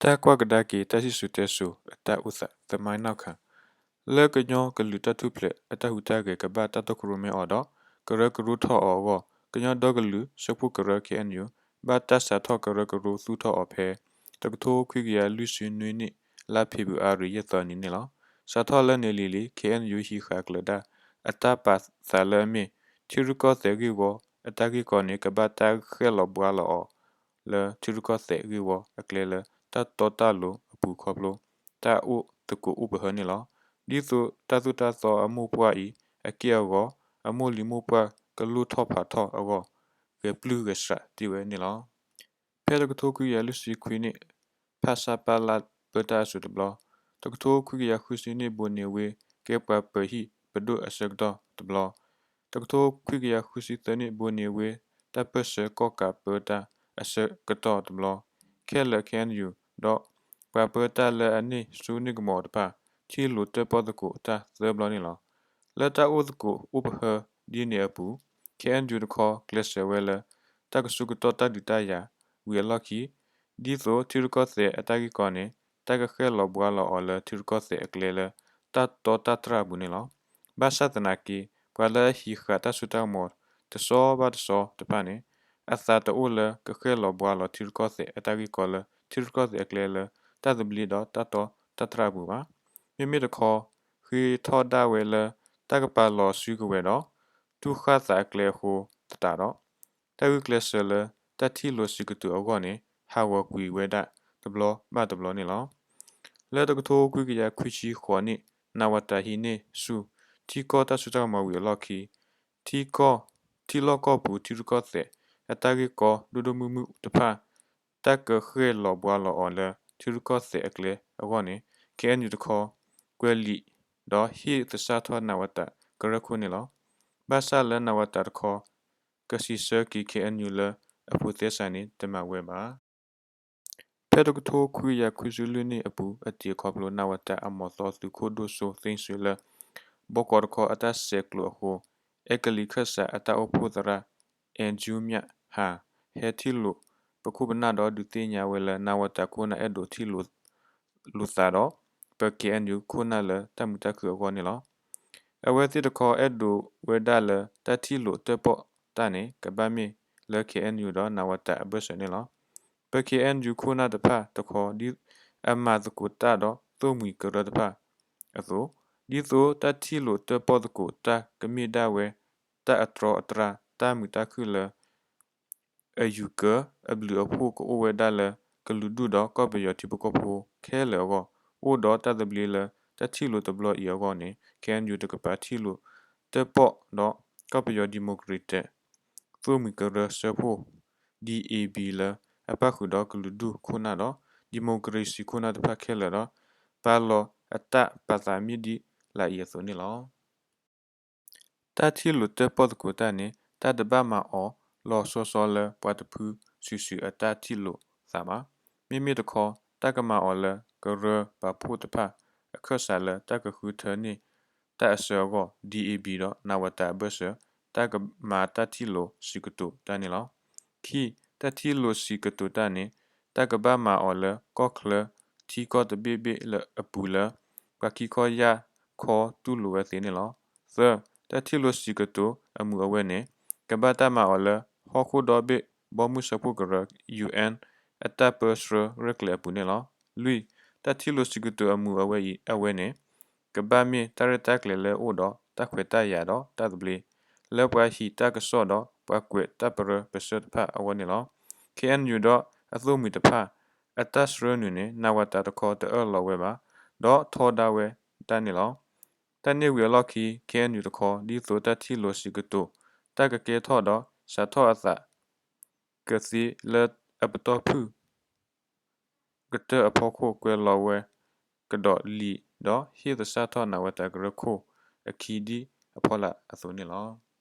တၢ်ကွၢ်ကဒါက့ၤ တၢ်စံၣ်စိၤတဲစိၤအတၢ်အိၣ်သး သမိုင်းနောက်ခံ လၢကညီကလုာ်တၢ်ထူၣ်ဖျဲးအတၢ်ဟူးတၢ်ဂဲၤ ကဘၣ်တၢ်တီခိၣ်ရိၣ်မဲအီၤဒီး ကရၢကရိထီၣ်အီၤအဂီၢ် ကညီဒီကလုာ်စၢဖှိၣ်ကရၢ K N U ဘၣ်တၢ်စးထီၣ်ကရၢကရိသူၣ်ထီၣ်အီၤဖဲ တကထိခွံကယၤလွံၢ်ဆံနွံနံၣ် လါဖ့ၤဘြူၤအါရံၤ ယဲၢ်သီနံၤန့ၣ်လီၤ. စးထီၣ်လၢန့ၣ်လံၤလံၤ K N U ဟံးဃာ်ကျၢၤဒၣ် အတၢ်ပာ်သးလၢအမ့ၢ် ထံရူၢ်ကီၢ်သဲးဂ့ၢ်ဝီအတၢ်ဂ့ၢ်ကီန့ၣ် ကဘၣ်တၢ်ဃဲၣ်လီၤဘှါလီၤအီၤ လၢထံရူၢ်ကီၢ်သဲးဂ့ၢ်ဝီအကျဲလၢ တၢ်တီတၢ်လိၤအပူၤခီဖျိ တၢ်အိၣ်သကိးအိၣ်ပဟၢန့ၣ်လီၤ. ဒ်သိးတၢ်သိၣ်တၢ်သီအမိၢ်ပှၢ်အံၤ အက့ၢ်အဂီၤ အမိၢ်လံၤမိၢ်ပှၢ်ကလိၣ်ထီၣ်ဖးထီၣ်အဂီၢ် ဂဲၤပျုၢ်ဂဲၤစှးတ့ၢ်ဝဲန့ၣ်လီၤ. ဖဲတကထိခွံကယၤလွံၢ်ဆံခွံနံၣ် ဖၣ်ဆၣ်ပၢ်လၢ်ပၢတၢ်အစိၤတဘျီ, တကထိခွံကယၤဃုဆံနံၣ် ဘိးန့ၢ်ဝ့ ကဲပှၤပၢၤဟံၣ်ပဒိၣ်အဆၢကတီၢ်တဘျီ, တကထိခွံကယၤဃုဆံသၢနံၣ် ဘိးန့ၢ်ဝ့ တၢ်ပၢၢ်ဆၢကီၣ်ကးပၢတၢ်အဆၢကတီၢ်တဘျီ, ခဲလၢာ် K N U ဒီးပှၤပၢတၢ်လၢအန့ၢ်စိန့ၢ်ကမီၤတဖၣ် ထံၣ်လိာ်တၢၣ်ပီၣ်သကိးတၢ်သၢဘျီန့ၣ်လီၤ. လၢတၢ်အိၣ်သကိးအိၣ်ပဟၢဒ်န့ၣ်အပူၤ K N U တခီကျဲးစၢးဝဲလၢ တၢ်ကဆှီကတီၢ်တၢ်ဒုးတၢ်ယၤဝံၤအလီၢ်ခံ ဒ်သိးထံရူၢ်ကီၢ်သဲးအတၢ်ဂ့ၢ်ကီန့ၣ် တၢ်ကဃဲၣ်လီၤဘှါလီၤအီၤလၢထံရူၢ်ကီၢ်သဲးအကျဲလၢ တၢ်တီတၢ်တြၢ်အပူၤန့ၣ်လီၤ. ဘၣ်ဆၣ်သနာ်က့ ပှၤလၢအဟံးဃာ်တၢ်စိတၢ်ကမီၤတစိၤဘၣ်တစိၤတဖၣ်န့ၣ် အသးတအိၣ်လၢကဃဲၣ်လီၤဘှါလီၤထံရူၢ်ကီၢ်သဲးအတၢ်ဂ့ၢ်ကီလၢ ထံရူၢ်ကီၢ်သဲးအကျဲလၢ တၢ်သဘျ့ဒီးတၢ်တီတၢ်တြၢ်အပူၤဘၣ်. မ့မ့ၢ်တခီ ဃ့ထီၣ်ဒၣ်ဝဲလၢ တၢ်ကပာ်လီၤစုကဝဲၤဒီး တူၢ်ဃၣ်သးအကျဲအဃိသတးဒီး တၢ်ဂုာ်ကျဲးစၢးလၢတၢ်ထံၣ်လိာ်စံးကတိၤအဂီၢ်န့ၣ် ဟးဂီၤကွံာ်ဝဲဒၣ်တဘျီဘၣ်တဘျီန့ၣ်လီၤ. လၢတကထိခွံကယၤခွံဆံဃိးနံၣ် နးဝးတးဟံးန့ၢ်ဆူၣ် ထံကီၢ်တၢ်စိတၢ်ကမီၤဝံၤအလီၢ်ခံ ထံကီၢ် ထံလီၢ်ကီၢ်ပူၤထံရူၢ်ကီၢ်သဲး အတၢ်ဂ့ၢ်ကီဒိၣ်ဒိၣ်မုၢ်မုၢ်တဖၣ် တၢ်ကဃဲၣ်လီၤဘှါလီၤအီၤလၢ ထံရူၢ်ကီၢ်သဲးအကျဲအဂီၢ်န့ၣ် K N U တခီ ကွဲးလံာ်ဒီးဟ့ၣ်သဆၣ်ထီၣ်နးဝးတးကရၢခိၣ်န့ၣ်လီၤ. ဘၣ်ဆၣ်လၢနးဝးတးတခီ ကစံးဆၢက့ၤ K N U လၢအဖိးသဲစးန့ၣ် တမၤဝဲဘၣ်. ဖဲတကထိခွံကယၤခွံဆံလွံၢ်နံၣ်အပူၤ အတံၤအခီဖျိ နးဝးတးအမီၤသီသုးခိၣ်ဒိၣ်စိသ့ၣ်စ့လၢ ဘီကီးတခီအတၢ်ဆဲးကျိးအဃိ အဲကလံးခၢၣ်စးအတၢ်အိၣ်ဖှိၣ်သရၣ် အဲၣ်ကၠူမၠးဟၣ် ဟဲထံၣ်လိာ်ပခိၣ်ပနၢ်ဒီးဒုးသ့ၣ်ညါဝဲလၢ နးဝးတးခိၣ်နၢ်အဲၣ်ဒိးထံၣ်လိာ်လိာ်သးဒီး ပၢၤ K N U ခိၣ်နၢ်လၢတၢ်မုာ်တၢ်ခုၣ်အဂီၢ်န့ၣ်လီၤ. အဝဲသ့ၣ်တခီအဲၣ်ဒိးဝဲဒၣ်လၢ တၢ်ထံၣ်လိာ်တၢၣ်ပီၣ်တၢ်န့ၣ် ကဘၣ်မ့ၢ်လၢ K N U ဒီးနးဝးတးအဘၢၣ်စၢၤန့ၣ်လီၤ. ပၢၤ K N U ခိၣ်နၢ်တဖၣ်တခီ ဒ်အမၤသကိးတၢ်ဒီးသိၣ်မှံၤကရၢတဖၣ်အသိး, ဒ်သိးတၢ်ထံၣ်လိာ်တၢၣ်ပီၣ်သကိးတၢ်ကမ့ၢ်ဒၣ်ဝဲ တၢ်အတြီအတြၢ် တၢ်မုာ်တၢ်ခုၣ်လၢ အယူၤကၢၤအဘျုးအဖှိၣ်ကအိၣ်ဝဲဒၣ်လၢ ကလုာ်ဒူၣ်ဒီးကီၢ်ပယီၤထံဖိကီၢ်ဖိခဲလၢာ်အဂီၢ်, အိၣ်ဒီးတၢ်သဘျ့လၢတၢ်ထံၣ်လိာ်တဘျီအံၤအဂီၢ်န့ၣ် K N U တကပၤထံၣ်လိာ်တၢၣ်ပီၣ်ဒီးကီၢ်ပယီၤ Democratic သိၣ်မှံၤကရၢစၢဖှိၣ် D A B လၢအပၣ်ဃုာ်ဒီးကလုာ်ဒူၣ်ခိၣ်နၢ်ဒီး democracy ခိၣ်နၢ်တဖၣ်ခဲလၢာ်ဒီး ပာ်လီၤအတၢ်ပာ်သးမ့ၢ်ဒ်လာ်အံၤအသိးန့ၣ်လီၤ. တၢ်ထံၣ်လိာ်တၢၣ်ပီၣ်သကိးတၢ်န့ၣ် တၢ်တဘၣ်မၤအီၤလီၤဆီဆီလၢပှၤတဖုစုာ်စုာ်အတၢ်ထံၣ်လိာ်သးဘၣ်. မ့မ့ၢ်တခီ တၢ်ကမၤအီၤလၢကရၢပာ်ဖှိၣ်တဖၣ် အခၢၣ်စးလၢတၢ်ကဃုထၢန့ၢ်တၢ်အစၢအဂီၢ် D A B ဒီးနးဝးတးအဘၢၣ်စၢၤ တၢ်ကမၤတၢ်ထံၣ်လိာ်စံးကတိၤတၢ်န့ၣ်လီၤ. ခံ, တၢ်ထံၣ်လိာ်စံးကတိၤတၢ်န့ၣ် တၢ်ကဘၣ်မၤအီၤလၢကီၢ်ချၢထံကီၢ်တဘ့ၣ်ဘ့ၣ်လၢအပူၤလၢ ပှၤခံခီယၢ်ခီတူၢ်လိာ်ဝဲသ့န့ၣ်လီၤ. သၢ, တၢ်ထံၣ်လိာ်စံးကတိၤအမုာ်အဝဲန့ၣ် ကဘၣ်တၢ်မၤအီၤလၢဟီၣ်ခိၣ်ဒီဘ့ၣ်ဘီမုၢ်စၢဖှိၣ်ကရၢ U N အတၢ်ပၢဆှၢရဲၣ်ကျဲၤအပူၤန့ၣ်လီၤ. လွံၢ်, တၢ်ထံၣ်လိာ်စံးကတိၤအမုာ်အဝဲအံၤ အဝဲန့ၣ် ကဘၣ်မ့ၢ်တၢ်ရဲၣ်တၢ်ကျဲၤလၢအအိၣ်ဒီးတၢ်ခွဲးတၢ်ယာ်ဒီးတၢ်သဘျ့ လၢပှၤဟံးတၢ်ကစီၣ်ဒီးပှၤကွဲးတၢ်ပရၢပဆၢတဖၣ်အဂီၢ်န့ၣ်လီၤ. K N U ဒီးအသိၣ်မှံၤတဖၣ် အတၢ်ဆှၢနုာ်န့ၣ် နးဝးတးတခီတအၢၣ်လီၤဝဲဘၣ် ဒီးထီဒါဝဲဒၣ်န့ၣ်လီၤ. တၢ်န့ၢ်ဝံၤအလီၢ်ခံ K N U တခီ ဒ်သိးတၢ်ထံၣ်လိာ်စံးကတိၤ တၢ်ကကဲထီၣ်ဒီးစးထီၣ်အသး ကသ့လၢအပတီၢ်ဖုၣ် ကတၢၢ်အဖီခိၣ် ကွဲးလီၤဝဲကဒီးလံာ်ဒီးဟ့ၣ်သဆၣ်ထီၣ်နးဝးတးကရၢခိၣ်အခံဒ်အဖီလာ်အသိးန့ၣ်လီၤ.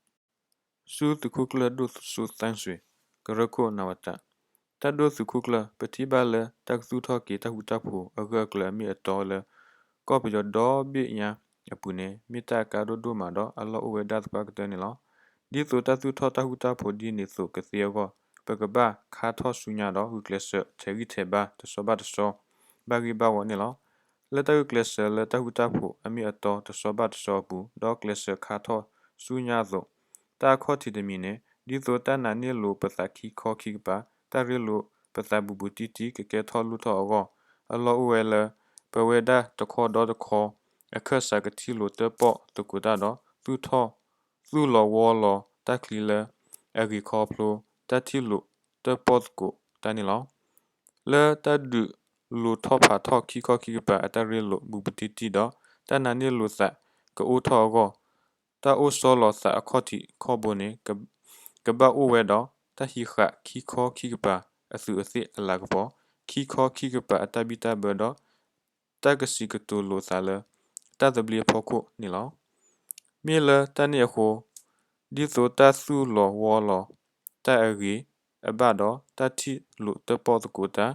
ဆူသုးခိၣ်ကျၢၢ်ဒိၣ်စိသၣ်စွ့ၤ ကရၢခိၣ်နးဝးတး တၢ်ဒိၣ်သုးခိၣ်ကျၢၢ် ပထံၣ်ဘၣ်လၢတၢ်ကသူၣ်ထီၣ်က့ၤတၢ်ဃူတၢ်ဖိးအဂၢၢ်အကျၢၤအမ့ၢ်အတီလၢ ကီၢ်ပယီၤဒီဘ့ၣ်ညါအပူၤန့ၣ် မ့ၢ်တၢ်အကါဒိၣ်ဒိၣ်မးဒီးအလီၢ်အိၣ်ဝဲဒၣ်သပှၢ်ကတၢၢ်န့ၣ်လီၤ. ဒ်သိးတၢ်သူၣ်ထီၣ်တၢ်ဃူတၢ်ဖိးဒ်န့ၣ်သိးကသ့အဂီၢ် ပကဘၣ်ခါထီၣ်ဆူညါဒီးဂုာ်ကျဲးစၢးထဲးဂံၢ်ထဲးဘါတစီဘၣ်တစီ ဘၣ်ဂ့ၢ်ဘၣ်ဝီန့ၣ်လီၤ. လၢတၢ်ဂုာ်ကျဲးစၢးလၢတၢ်ဃူတၢ်ဖိးအမ့ၢ်အတီတဆီဘၣ်တဆီအပူၤ ဒီးကျဲးစၢးခါထီၣ်ဆူညါအသိး, တၢ်အခီၣ်ထံးတမံၤန့ၣ် ဒ်သိးတၢ်နာ်န့ၢ်လိာ်ပသးခံခီခံကပၤ, တၢ်ရ့လိာ်ပသးဘူးဘူးတံၢ်တံၢ် ကကဲထီၣ်လိၣ်ထီၣ်အဂီၢ်, အလီၢ်အိၣ်ဝဲလၢ ပဝဲဒၣ်တခီဒီးတခီ အခၢၣ်စးကထံၣ်လိာ်တၢၣ်ပီၣ်သကိးတၢ်ဒီး သူၣ်ထီၣ် သူၣ်လီၤဝီလီၤတၢ်ချံလၢအဂ့ၤခီဖျိ တၢ်ထံၣ်လိာ်တၢၣ်ပီၣ်သကိးတၢ်န့ၣ်လီၤ. လၢတၢ်ဒုးလိၤထီၣ်ဖးထီၣ်ခံခီခံကပၤအတၢ်ရ့လိာ်ဘူးဘူးတံၢ်တံၢ်ဒီး တၢ်နာ်န့ၢ်လိာ်သးကအိၣ်ထီၣ်အဂီၢ်, တၢ်အိၣ်ဆီလီၤသးအခီၣ်ထံးခီၣ်ဘိန့ၣ် ကဘၣ်အိၣ်ဝဲဒီး တၢ်ဟံးဃာ်ခံခီခံကပၤအသူးအသ့ၣ်အလၤကပီၤ, ခံခီခံကပၤအတၢ်ဘံၣ်တၢ်ဘၢဒီး တၢ်ကစံးကတိၤလိာ်သးလၢ တၢ်သဘျ့အဖီခိၣ်န့ၣ်လီၤ. မ့ၢ်လၢတၢ်န့ၣ်အဃိ, ဒ်သိးတၢ်သူၣ်လီၤဝီလီၤ တၢ်အဂ့ၤအဘၣ်ဒီး တၢ်ထံၣ်လိာ်တၢၣ်ပီၣ်သကိးတၢ်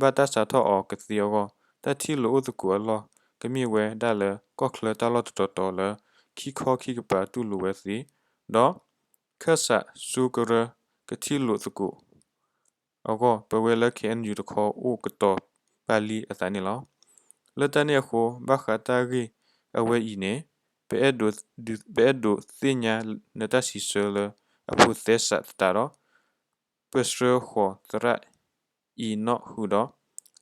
ဘၣ်တၢ်စးထီၣ်အီၤကသ့အဂီၢ်, တၢ်ထံၣ်လိာ်အိၣ်သကိးအလီၢ် ကမ့ၢ်ဝဲဒၣ်လၢကီၢ်ချၢတၢ်လီၢ်တတီၤတီၤလၢ ခံခီခံကပၤတူၢ်လိာ်ဝဲသ့, ဒီး ခၢၣ်စးဆူကရၢကထံၣ်လိာ်သကိး အဂီၢ် ပဝဲလၢ ခ့ၣ်အဲၣ်ယူၣ် တခီအိၣ်ကတီၤပာ်လံအသးန့ၣ်လီၤ. လၢတၢ်န့ၣ်အဃိ ဘၣ်ဃးတၢ်ဂ့ၢ်အဝဲအံၤန့ၣ် ပအဲၣ်ဒိးသ့ၣ်ညါနတၢ်စံးဆၢလၢအဖိးသဲစးသတးဒီး ပဆှၢဃီၤသရၣ်အံၤနီၣ်ဃုာ်ဒီး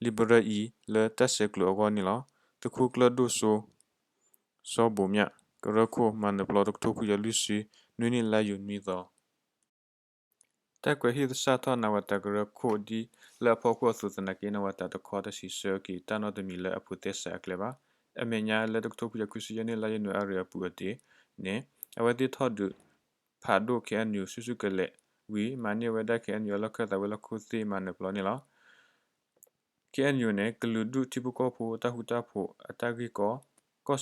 Liberal အံၤလၢတၢ်ဆဲးကျိးအဂီၢ်န့ၣ်လီၤ. သုးခိၣ်ကျၢၢ်ဒိၣ်စိ စီၤဘိးမၠး ကရၢခိၣ် မၤနၢၤပျီ တကထိခွံကယၤလွံၢ်ဆံနွံနံၣ် လါယူၤနွံသီ တၢ်ကွဲးဟ့ၣ်သဆၣ်ထီၣ်နးဝးတၢ်ကရၢခိၣ်ဒ်လၢအဖီခိၣ်အသိးသနာ်က့ နးဝးတၢ်တခီတၢ်စံးဆၢက့ၤတၢ်နီတမံၤလၢအဖိးသဲစးအကျဲဘၣ်. အမဲာ်ညါလၢတကထိခွံကယၤခွံဆံယဲၢ်နံၣ် လါယနူၤအါရံၤအပူၤအတ့ၢ်န့ၣ် အဝဲသ့ၣ်ထီၣ်ဒုးဖးဒိၣ် ခ့ၣ်အဲၣ်ယူၣ် စုာ်စုာ်ကလဲာ်ဝံၤ မၤန့ၢ်ဝဲဒၣ် ခ့ၣ်အဲၣ်ယူၣ် အလီၢ်ခၢၣ်သးဝဲၤလီၢ်ခိၣ်သ့ၣ်မၤနၢၤပျီန့ၣ်လီၤ. ခ့ၣ်အဲၣ်ယူၣ် န့ၣ် ကလုာ်ဒူၣ်ထံဖိကီၢ်ဖိအတၢ်ဃူတၢ်ဖိးအတၢ်ဂ့ၢ်ကီ, ကီၢ်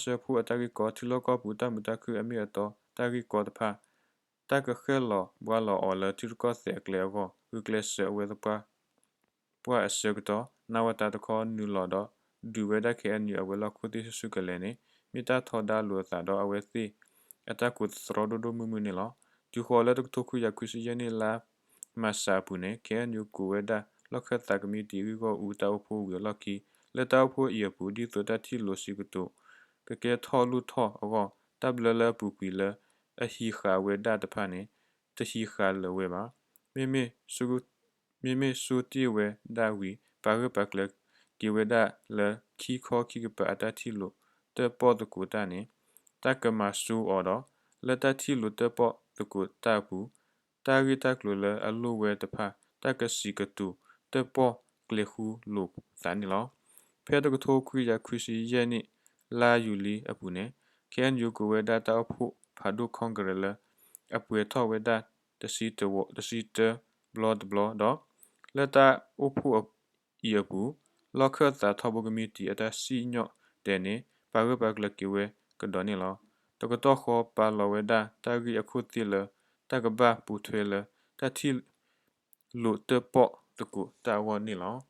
စၢဖှိၣ်အတၢ်ဂ့ၢ်ကီ, ထံလီၢ်ကီၢ်ပူၤတၢ်မုာ်တၢ်ခုၣ်အမ့ၢ်အတီတၢ်ဂ့ၢ်ကီတဖၣ်, တၢ်ကဃဲၣ်လီၤဘှါလီၤအီၤလၢထံရူၢ်ကီၢ်သဲးအကျဲအဂီၢ် ဂုာ်ကျဲးစၢးအဝဲသပှၢ်ပှၢ်အဆၢကတီၢ် နးဝးတၢ်တခီနုာ်လီၤဒီး ဒုးဝဲဒၣ် ခ့ၣ်အဲၣ်ယူၣ် အဝဲၤလီၢ်ခိၣ်သ့ၣ်စုာ်စုာ်ကလဲာ်န့ၣ် မ့ၢ်တၢ်ထီဒါလိာ်အသးဒီးအဝဲသ့ၣ်အတၢ်ကိးသတြီဒိၣ်ဒိၣ်မုၢ်မုၢ်န့ၣ်လီၤ. တုၤဃီၤလၢတကထိခွံကယၤခွံဆံယဲၢ်နံၣ် လါမၢ်ၡးအပူၤန့ၣ် ခ့ၣ်အဲၣ်ယူၣ် ကိးဝဲဒၣ်လီၢ်ခၢၣ်သးကမံးတံာ်အဂ့ၢ်ဂီၢ်အူတၢ်အိၣ်ဖှိၣ်ဝံၤအလီၢ်ခံ လၢတၢ်အိၣ်ဖှိၣ်အံၤအပူၤ ဒ်သိးတၢ်ထံၣ်လိာ်စံးကတိၤ ကကဲထီၣ်လိၣ်ထီၣ်အဂီၢ် တၢ်ဘျၢလၢအပူၤကွံာ်လၢအဟံးဃာ်ဝဲဒၣ်တဖၣ်န့ၣ် တဟံးဃာ်လၢၤဝဲဘၣ်. မ့မ့ၢ် မ့မ့ၢ်ဆိတ့ၢ်ဝဲဒၣ်ဝံၤ ပာ်ဂၢၢ်ပာ်ကျၢၤက့ၤဝဲဒၣ်လၢ ခံခီခံကပၤအတၢ်ထံၣ်လိာ်တၢၣ်ပီၣ်သကိးတၢ်န့ၣ် တၢ်ကမၤစိအီၤဒီး လၢတၢ်ထံၣ်လိာ်တၢၣ်ပီၣ်သကိးတၢ်အပူၤ တၢ်ဂ့ၢ်တၢ်ကျိၤလၢအလိၣ်ဝဲတဖၣ် တၢ်ကစံးကတိၤတၢၣ်ပီၣ်ကျဲၤဃူလိာ်သးန့ၣ်လီၤ. ဖဲတကထိခွံကယၤခွံဆံယဲၢ်နံၣ် လါယူၤလံအပူၤန့ၣ် ခ့ၣ်အဲၣ်ယူၣ် ကိးဝဲဒၣ်တၢ်အိၣ်ဖှိၣ်ဖးဒိၣ် Congress လၢ အပှဲၤထီၣ်ဝဲဒၣ် တဆံတဝီ တဆံတဘျီတဘျီဒီး လၢတၢ်အိၣ်ဖှိၣ်အံၤအပူၤ လီၢ်ခၢၣ်သးထီဘိကမံးတံာ်အတၢ်စံၣ်ညီၣ်တဲာ်န့ၣ် ပာ်ဂၢၢ်ပာ်ကျၢၤက့ၤဝဲကဒီးန့ၣ်လီၤ. တကတီၢ်ဃီပာ်လီၤဝဲဒၣ်တၢ်ဂ့ၢ်အခိၣ်သ့ၣ်လၢ တၢ်ကဘၣ်ပိာ်ထွဲလၢ တၢ်ထံၣ်လိာ်တၢၣ်ပီၣ်သကိးတၢ်အဂီၢ်န့ၣ်လီၤ.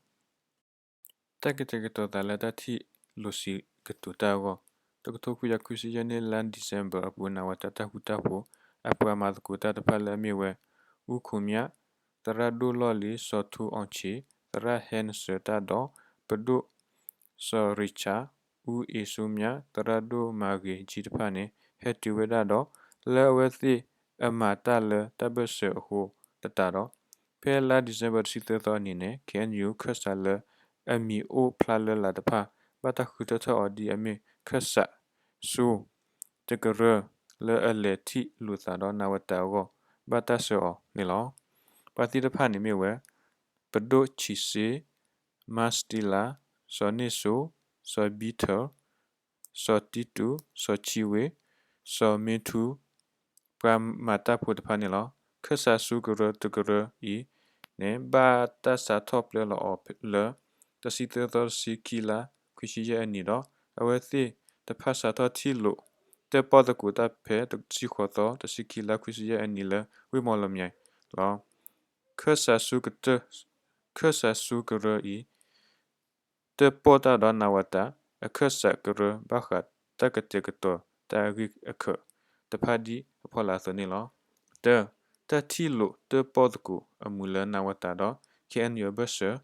တၢ်ကတဲာ်ကတီၤသးလၢတၢ်ထံၣ်လိာ်စံးကတိၤတၢ်အဂီၢ်, တကထိခွံကယၤခွံဆံယဲၢ်နံၣ် လါဒံၣ်စဲဘၢၣ်အပူၤ နးဝးတၢ်တၢ်ဃူတၢ်ဖိး အပှၤမၤသကိးတၢ်တဖၣ်လၢအမ့ၢ်ဝဲ အူခိၣ်မၠး, သရၣ်ဒိၣ်လီၢ်လံၤ စီၤထူအီၣ်ဆံး, သရၣ်ဟဲနစၢၤတၢ်ဒီး ပဒိၣ် စီၤရံၣ်ဆၣ်, အူအ့ၤစိမၠး, သရၣ်ဒိၣ်မၤဂ့ၤကၠံတဖၣ်န့ၣ် ဟဲတုၤဝဲဒၣ်ဒီး လၢအဝဲသ့ၣ်အမၤတၢ်လၢတၢ်ဘၢၣ်စၢၤအဃိသတးဒီး ဖဲလါဒံၣ်စဲဘၢၣ်တဆံသၢသီအနံၤန့ၣ် ခ့ၣ်အဲၣ်ယူၣ် ခၢၣ်စးလၢအမံၤအိၣ်ဖျါလၢ်လၢ်တဖၣ် ဘၣ်တၢ်ဃုထၢထီၣ်အီၤဒ်အမ့ၢ်ခၢၣ်စးဆူ တကရၢ လၢအလဲၤထံၣ်လိာ်သးဒီးနးဝးတၢ်အဂီၢ် ဘၣ်တၢ်ဆှၢအီၤန့ၣ်လီၤ. ပှၤသ့ၣ်တဖၣ်န့ၣ်မ့ၢ်ဝဲ ပဒိၣ်ဆံးစ့, မါစတံလၤ, စီၤန့ၢ်စိ, စီၤဘံထၢၣ်, စီၤတံတူး, စီၤဆံဝ့, စီၤမ့ထူ, ပှၤမၤတၢ်ဖိတဖၣ်န့ၣ်လီၤ. ခၢၣ်စးဆူကရၢတကရၢအံၤန့ၣ် ဘၣ်တၢ်စးထီၣ်ပျဲလီၤအီၤလၢ တဆံသၢသီ တဆံခံလါ ခွံဆံယဲၢ်အနံၤဒီး အဝဲသ့ၣ်တဖၣ်စးထီၣ်ထံၣ်လိာ်တၢၣ်ပီၣ်သကိးတၢ်ဖဲတဆံဃိးသီ တဆံခံလါ ခွံဆံယဲၢ်အနံၤလၢ ဝ့ၢ်မီလမၠဲၣ်လီၤ. ခၢၣ်စးဆူကတၢၢ် ခၢၣ်စးဆူကရၢအံၤ တၢၣ်ပီၣ်တၢ်ဒီးနးဝးတၢ် အခၢၣ်စးကရၢ ဘၣ်ဃးတၢ်ကတဲာ်ကတီၤတၢ်အဂ့ၢ်အခၢးတဖၣ်ဒ်အဖီလာ်အသိးန့ၣ်လီၤ. တၢ, တၢ်ထံၣ်လိာ်တၢၣ်ပီၣ်သကိးအမူးလၢနးဝးတၢ်ဒီး ခ့ၣ်အဲၣ်ယူၣ် အဘၢၣ်စၢၤ,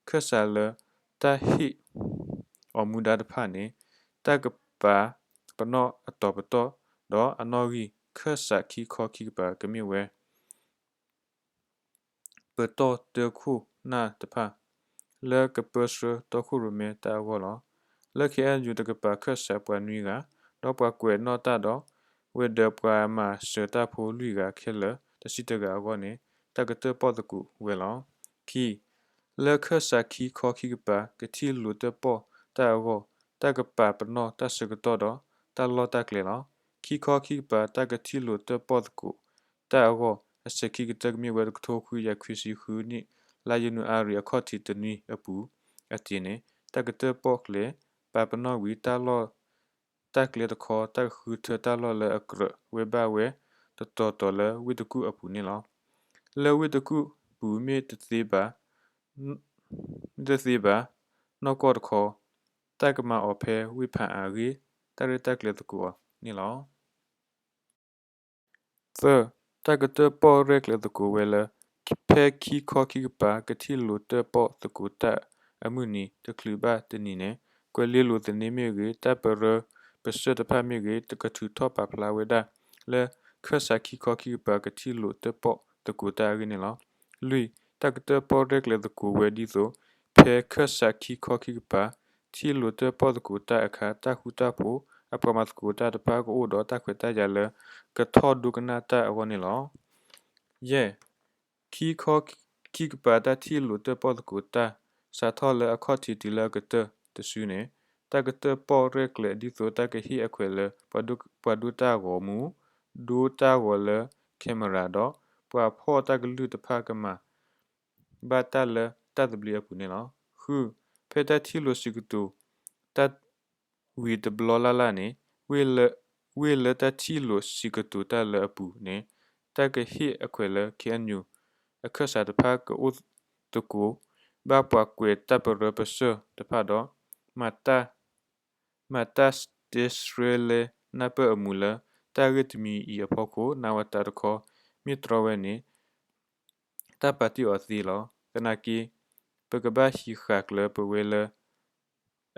ခၢၣ်စးလၢ တၢ်ဟ့ၣ်အီၤမူဒါတဖၣ်န့ၣ် တၢ်ကပာ်ပနီၣ်အတီၤပတီၢ် ဒီးအနီၣ်ဂံၢ် ခၢၣ်စးခံခီခံကပၤကမ့ၢ်ဝဲ ပတီၢ်တၢခိၣ်နၢ်တဖၣ် လၢကပၢဆှၢတီခိၣ်ရိၣ်မဲတၢ်အဂီၢ်လီၤ. လၢ ခ့ၣ်အဲၣ်ယူၣ် တကပၤခၢၣ်စးပှၤနွံဂၤ ဒီးပှၤကွဲးနီၣ်တၢ်ဒီး ဝဲၤဒၢးပှၤမၤစၢၤတၢ်ဖိလွံၢ်ဂၤခဲလၢာ် တဆံတဂၤအဂီၢ်န့ၣ် တၢ်ကတၢၢ်ပီၣ်သကိးဝဲလီၤ. ခံ, လၢခၢၣ်စးခံခီခံကပၤ ကထံၣ်လိာ်တၢၣ်ပီၣ်တၢ်အဂီၢ် တၢ်ကပာ်ပနီၣ်တၢ်ဆၢကတီၢ်ဒီးတၢ်လီၢ်တၢ်ကျဲလီၤ. ခံခီခံကပၤ တၢ်ကထံၣ်လိာ်တၢၣ်ပီၣ်သကိးတၢ်အဂီၢ် အစဲၤခံကတၢၢ်ကမ့ၢ်ဝဲတကထိခွံကယၤခွံဆံဃုနံၣ် လါယနူၤအါရံၤအခီၣ်ထံးတနွံအပူၤအတ့ၢ်န့ၣ် တၢ်ကတၢၢ်ပီၣ်ကျဲ ပာ်ပနီၣ်ဝံၤ တၢ်လီၢ်တၢ်ကျဲတခီ တၢ်ကဃုထၢတၢ်လီၢ်လၢအကြၢးဝဲဘၣ်ဝဲတတီၤတီၤလၢဝ့ၢ်တကူၣ်အပူၤန့ၣ်လီၤ. လၢဝ့ၢ်တကူၣ်ပူၤမ့ၢ်တသ့ဘၣ် မ့ၢ်တသ့ဘၣ် နီၢ်ကီၢ်တခီ တၢ်ကမၤအီၤဖဲဝ့ၢ်ဖးအါအဂ့ၢ် တၢ်ရဲၣ်တၢ်ကျဲၤသကိးအီၤန့ၣ်လီၤ. သၢ, တၢ်ကတၢၢ်ပီၣ်ရဲၣ်ကျဲၤသကိးဝဲလၢ ဖဲခံခီခံကပၤ ကထံၣ်လိာ်တၢၣ်ပီၣ်သကိးတၢ်အမုၢ်နံၤတချုးဘၣ်တနံၤန့ၣ် ကွဲၤလ့လိၤသန့မ့ၢ်ဂ့ၤ တၢ်ပရၢပစၢၢ်တဖၣ်မ့ၢ်ဂ့ၤ တကထုးထီၣ်ပာ်ဖျါဝဲဒၣ် လၢခၢၣ်စးခံခီခံကပၤ ကထံၣ်လိာ်တၢၣ်ပီၣ်သကိးတၢ်အဂ့ၢ်န့ၣ်လီၤ. လွံၢ်, တၢ်ကတၢၢ်ပီၣ်ရဲၣ်ကျဲၤသကိးဝဲဒ်သိး ဖဲခၢၣ်စးခံခီခံကပၤ ထံၣ်လိာ်တၢၣ်ပီၣ်သကိးတၢ်အခါ တၢ်ဃူတၢ်ဖိး အပှၤမၤသကိးတၢ်တဖၣ်ကအိၣ်ဒီးတၢ်ခွဲးတၢ်ယာ်လၢ ကထီၣ်ဒိကနၣ်တၢ်အဂီၢ်န့ၣ်လီၤ. ယဲၢ်, ခံခီခံကပၤတၢ်ထံၣ်လိာ်တၢၣ်ပီၣ်သကိးတၢ် စးထီၣ်လၢအခီၣ်ထံးတုၤလၢအကတၢၢ်တစုန့ၣ် တၢ်ကတၢၢ်ပီၣ်ရဲၣ်ကျဲၤဒ်သိးတၢ်ကဟ့ၣ်အခွဲးလၢ ပှၤဒိတၢ်ဂီၤမူ, ဒိတၢ်ဂီၤလၢ camera ဒီး ပှၤဖီၣ်တၢ်ကလုၢ်တဖၣ်ကမၤ ဘၣ်တၢ်လၢတၢ်သဘျ့အပူၤန့ၣ်လီၤ. ဃု, ဖဲတၢ်ထံၣ်လိာ်စံးကတိၤတၢ်ဝံၤတဘျီလၢ်လၢ်န့ၣ် ဝ့ၢ်လၢတၢ်ထံၣ်လိာ်စံးကတိၤတၢ်လၢအပူၤန့ၣ် တၢ်ကဟ့ၣ်အခွဲးလၢ ခ့ၣ်အဲၣ်ယူၣ် အခၢၣ်စးတဖၣ်ကအိၣ်သကိး ဘၣ်ပှၤကွဲးတၢ်ပရၢပစၢၢ်တဖၣ်ဒီး မၤတၢ် မၤတၢ်တဲဆှၢလဲနၢ်ပၢၢ်အမူးလၢ တၢ်ဂ့ၢ်တမံၤအံၤအဖီခိၣ် နးဝးတးတခီ မ့ၢ်တြီဝဲန့ၣ် တၢ်ပာ်တ့ၢ်အီၤသ့လီၤ. သနာ်က့ ပကဘၣ်ဟံးဃာ်ကျၢၤပဝဲလၢ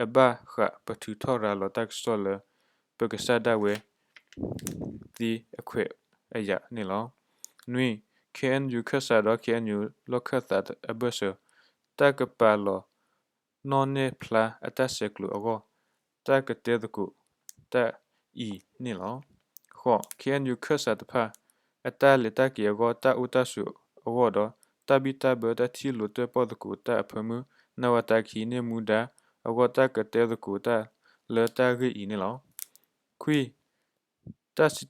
အဘၣ်ဃးပထုးထီၣ်ရၤလီၤတၢ်ကစီၣ်လၢ ပကစၢ်ဒၣ်ဝဲသ့အခွဲးအယာ်န့ၣ်လီၤ. နွံ, ခ့ၣ်အဲၣ်ယူၣ် ခၢၣ်စးဒီး ခ့ၣ်အဲၣ်ယူၣ် လီၢ်ခၢၣ်သးအဘၢၣ်စၢၤ တၢ်ကပာ်လီၤ နီၣ်နဲၣ်ဖျါအတၢ်ဆဲးကျိးအဂီၢ် တၢ်ကတဲသကိးတၢ်အံၤန့ၣ်လီၤ. ဃိး, ခ့ၣ်အဲၣ်ယူၣ် ခၢၣ်စးတဖၣ် အတၢ်လဲၤတၢ်က့ၤအဂီၢ် တၢ်အိၣ်တၢ်ဆိးအဂီၢ်ဒီး တၢ်ဘံၣ်တၢ်ဘၢတၢ်ထံၣ်လိာ်တၢၣ်ပီၣ်သကိးတၢ်အဖၢမုၢ် နးဝးတးခံန့ၣ်မူဒါအဂီၢ် တၢ်ကတဲသကိးတၢ်လၢတၢ်ဂ့ၢ်အံၤန့ၣ်လီၤ. ခွံ, တၢ်စံး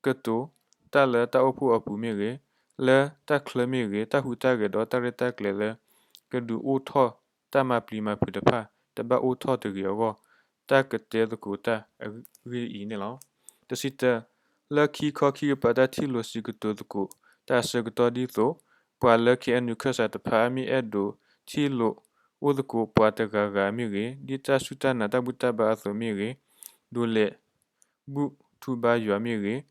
ကတိၤတၢ်လၢတၢ်အိၣ်ဖှိၣ်အပူၤမ့ၢ်ဂ့ၤ, လၢတၢ်ချၢမ့ၢ်ဂ့ၤ, တၢ်ဟူးတၢ်ဂဲၤဒီးတၢ်ရဲၣ်တၢ်ကျဲၤလၢ ကဒုးအိၣ်ထီၣ်တၢ်မၤပျံၤမၤဖုးတဖၣ် တဘၣ်အိၣ်ထီၣ်တဂ့ၤအဂီၢ် တၢ်ကတဲသကိးတၢ်အဂ့ၢ်အံၤန့ၣ်လီၤ. တဆံတၢ, လၢခံခီခံကပၤတၢ်ထံၣ်လိာ်စံးကတိၤသကိးတၢ်အဆၢကတီၢ်ဒ်သိး ပှၤလၢ ခ့ၣ်အဲၣ်ယူၣ် ခၢၣ်စးတဖၣ် မ့ၢ်အဲၣ်ဒိးထံၣ်လိာ်အိၣ်သကိးပှၤတဂၤဂၤမ့ၢ်ဂ့ၤ, ဒ်တၢ်စူၢ်တၢ်နာ်တၢ်ဘူၣ်တၢ်ဘါအသိးမ့ၢ်ဂ့ၤ, ဒိးလဲၤဘူၣ်ထူဘါယွၤမ့ၢ်ဂ့ၤ,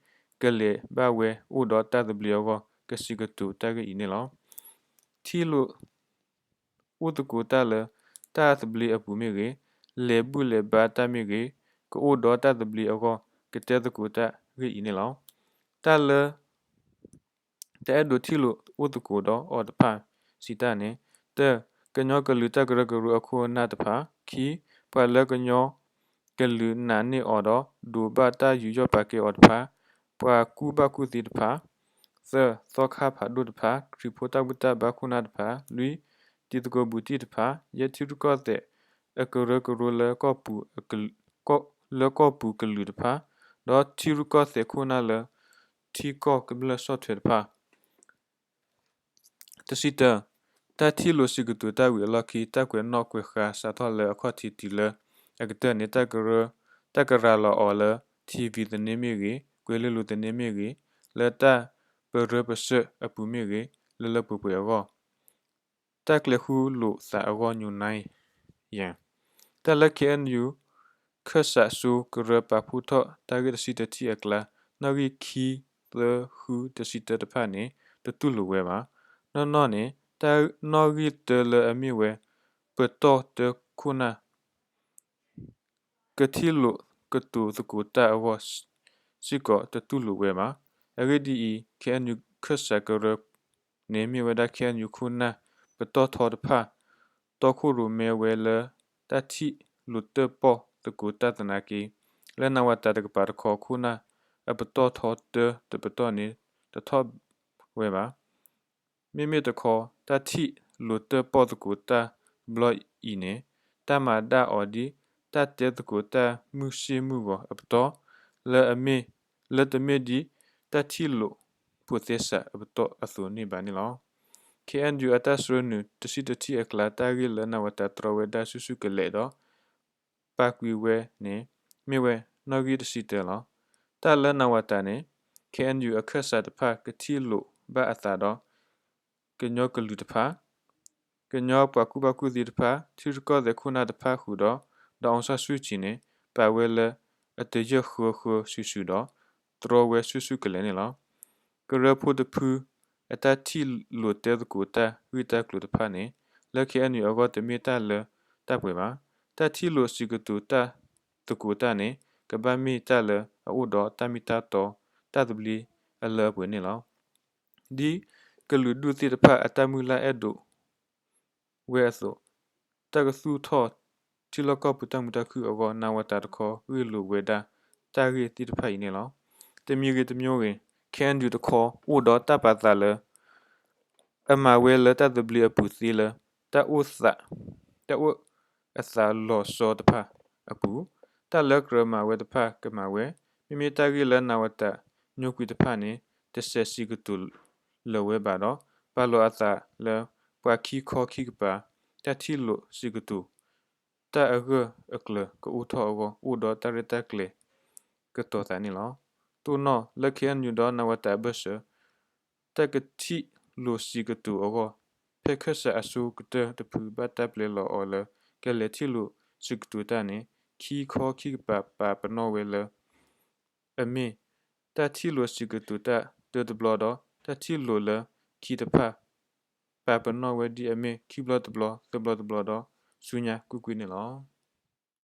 ကလဲၤဘၣ်ဝဲအိၣ်ဒီးတၢ်သဘျ့အဂီၢ် ကစံးကတိၤတၢ်ဂ့ၢ်အံၤန့ၣ်လီၤ. ထံၣ်လိာ် အိၣ်သကိးတၢ်လၢတၢ်သဘျ့အပူၤမ့ၢ်ဂ့ၤ, လဲၤဘူၣ်လဲၤဘါတၢ်မ့ၢ်ဂ့ၤ, ကအိၣ်ဒီးတၢ်သဘျ့အဂီၢ် ကတဲသကိးတၢ်ဂ့ၢ်အံၤန့ၣ်လီၤ. တၢ်လၢ တၢ်အဲၣ်ဒိးထံၣ်လိာ်အိၣ်သကိးဒီးအီၤတဖၣ်စံးတၢ်န့ၣ်, တၢ, ကညီကလုာ်တၢ်ကရၢကရိအခိၣ်အနၢ်တဖၣ်, ခံ, ပှၤလၢကညီကလုာ်နာ်န့ၢ်အီၤဒီး ဒိးဘၣ်တၢ်ယူးယီၣ်ပာ်ကဲအီၤတဖၣ်, ပှၤကူၣ်ဘၣ်ကူၣ်သ့တဖၣ်, သၢ, သီခါဖးဒိၣ်တဖၣ်, ခရံာ်ဖိတၢ်ဘူၣ်တၢ်ဘါခိၣ်နၢ်တဖၣ်, လွံၢ်, တံၤသကိးဘူးတံၢ်တဖၣ်, ယဲၢ်, ထံရူၢ်ကီၢ်သဲးအကရၢကရိလၢကီၢ်ပူၤကလုာ်တဖၣ်, ဒီးထံရူၢ်ကီၢ်သဲးခိၣ်နၢ်လၢ ထံကီၢ်ကမျၢၢ်ဆီၣ်ထွဲတဖၣ် တဆံတၢ, တၢ်ထံၣ်လိာ်စံးကတိၤတၢ်ဝံၤအလီၢ်ခံ တၢ်ကွဲးနီၣ်ကွဲးဃါစးထီၣ်လၢအခီၣ်ထံးတုၤလၢအကတၢၢ်န့ၣ် တၢ်ကရၢ, တၢ်ကရၤလီၤအီၤလၢ ထံၣ်ဝံၤ သန့မ့ၢ်ဂ့ၤ, ကွဲၤလ့လိၤသန့မ့ၢ်ဂ့ၤ, လၢတၢ်ပရၢပစၢၢ်အပူၤမ့ၢ်ဂ့ၤ, လၢလၢပှဲၤပှဲၤအဂီၢ် တၢ်ကျဲၤဃူလိာ်သးအဂီၢ်ညိးနါယဲၢ်, တၢ်လၢ ခ့ၣ်အဲၣ်ယူၣ် ခၢၣ်စးစိကရၢပာ်ဖှိၣ်ထီၣ်တၢ်ဂ့ၢ်တဆံတထံၣ်အကျါ နီၣ်ဂံၢ်ခံ သၢ ဃု တဆံတၢတဖၣ်န့ၣ် တတူၢ်လိာ်ဝဲဘၣ်. နီၢ်နီၢ်န့ၣ် တၢ်နီၣ်ဂံၢ်တၢလၢအမ့ၢ်ဝဲ ပတီၢ်တၢ ခိၣ်နၢ် ကထံၣ်လိာ်ကတိၤသကိးတၢ်အဂီၢ်စ့ၢ်ကီးတတူၢ်လိာ်ဝဲဘၣ်. အဂ့ၢ်ဒ်အံၤ, KNU ခၢၣ်စးကရၢန့ၣ်မ့ၢ်ဝဲဒၣ် KNU ခိၣ်နၢ်ပတီၢ်ထီတဖၣ် တီခိၣ်ရိၣ်မဲဝဲလၢ တၢ်ထံၣ်လိာ်တၢၣ်ပီၣ်သကိးတၢ်သနာ်က့ လၢနဝတတကပၤတခီ ခိၣ်နၢ်အပတီၢ်ထီတၢတပတီၢ်န့ၣ် တထီၣ်ဝဲဘၣ်. မ့မ့ၢ်တခီ တၢ်ထံၣ်လိာ်တၢၣ်ပီၣ်သကိးတၢ်တဘျီအံၤန့ၣ် တၢ်မၤဒၣ်အီၤဒ် တၢ်တဲသကိးတၢ်မုၢ်ဆ့ၣ်မုၢ်ဂီၤအပတီၢ် လၢအမ့ၢ်, လၢတမ့ၢ်ဒ် တၢ်ထံၣ်လိာ်ဖိးသဲစးအပတီၢ်အသိးန့ၣ်ဘၣ်န့ၣ်လီၤ. KNU အတၢ်ဆှၢနုာ်တဆံတထံၣ်အကျါ တၢ်ဂ့ၢ်လၢနဝတတြီဝဲဒၣ်ဆူၣ်ဆူၣ်ကလဲာ်ဒီး ပာ်ကွံာ်ဝဲန့ၣ် မ့ၢ်ဝဲနီၣ်ဂံၢ်တဆံတၢလီၤ. တၢ်လၢနဝတန့ၣ် KNU အခၢၣ်စးတဖၣ်ကထံၣ်လိာ်ဘၣ်အသးဒီး ကညီကလုာ်တဖၣ်, ကညီပှၤကူၣ်ဘၣ်ကူၣ်သ့တဖၣ်, ထံရူၢ်ကီၢ်သဲးခိၣ်နၢ်တဖၣ်ဃုာ်ဒီး ဒီးအောင်ဆန်းစုကြည်န့ၣ် ပာ်ဝဲလၢအတယၢၢ်ဃၢဃၢစုာ်စုာ်ဒီး တြီဝဲဆူၣ်ဆူၣ်ကလဲာ်န့ၣ်လီၤ. ကရၢဖိတဖု အတၢ်ထံၣ်လိာ်တဲသကိးတၢ်ဂ့ၢ်တၢ်ကျိၤတဖၣ်န့ၣ် လၢ KNU အဂီၢ်တမ့ၢ်တၢ်လၢတၢ်ပှဲၤဘၣ်. တၢ်ထံၣ်လိာ်စံးကတိၤတၢ်သကိးတၢ်န့ၣ် ကဘၣ်မ့ၢ်တၢ်လၢအအိၣ်ဒီးတၢ်မ့ၢ်တၢ်တီ တၢ်သဘျ့အလၢအပှဲၤန့ၣ်လီၤ. ဒ်ကလုာ်ဒူၣ်သ့ၣ်တဖၣ်အတၢ်မုၢ်လၢ်အဲၣ်ဒိး ဝဲအသိး, တၢ်ကသူၣ်ထီၣ်ထံလီၢ်ကီၢ်ပူၤတၢ်မုာ်တၢ်ခုၣ်အဂီၢ် နဝတတခီ ဂ့ၢ်လိာ်ဝဲဒၣ်တၢ်ဂ့ၢ်သ့ၣ်တဖၣ်အံၤန့ၣ်လီၤ. တမံၤဂ့ၤတမံၤဂ့ၤ KNU တခီ အိၣ်ဒီးတၢ်ပာ်သးလၢ အမၤဝဲလၢတၢ်သဘျ့အပူၤသ့လၢ တၢ်အိၣ်သး, တၢ်အိၣ်အသးလီၤဆီတဖၣ်အပူၤ, တၢ်လၢကြၢးမၤဝဲတဖၣ်ကမၤဝဲ, မ့မ့ၢ်တၢ်ဂ့ၢ်လၢနဝတညိကွံာ်တဖၣ်န့ၣ် တစဲးစံးကတိၤလၢၤဝဲဘၣ်ဒီး ပာ်လီၤအသးလၢ ပှၤခံခီခံကပၤ တၢ်ထံၣ်လိာ်စံးကတိၤ တၢ်အဂၢၢ်အကျၢၤကအိၣ်ထီၣ်အဂီၢ် အိၣ်ဒီးတၢ်ရဲၣ်တၢ်ကျဲၤကတီၤသးန့ၣ်လီၤ. တိၢ်နီၣ်လၢ KNU ဒီးနဝတအဘၢၣ်စၢၤ တၢ်ကထံၣ်လိာ်စံးကတိၤအဂီၢ် ဖဲခၢၣ်စးအဆိကတၢၢ်တဖု ဘၣ်တၢ်ပျဲလီၤအီၤလၢ ကလဲၤထံၣ်လိာ်စံးကတိၤတၢ်န့ၣ် ခံခီခံကပၤ ပာ်ပနီၣ်ဝဲလၢ အမ့ၢ်တၢ်ထံၣ်လိာ်စံးကတိၤတၢ်တၢတဘျီဒီး တၢ်ထံၣ်လိာ်လၢခံတဖၣ် ပာ်ပနီၣ်ဝဲဒ်အမ့ၢ်ခံဘျီတဘျီ သၢဘျီတဘျီဒီး ဆူညါကွ့ၢ်ကွ့ၢ်န့ၣ်လီၤ.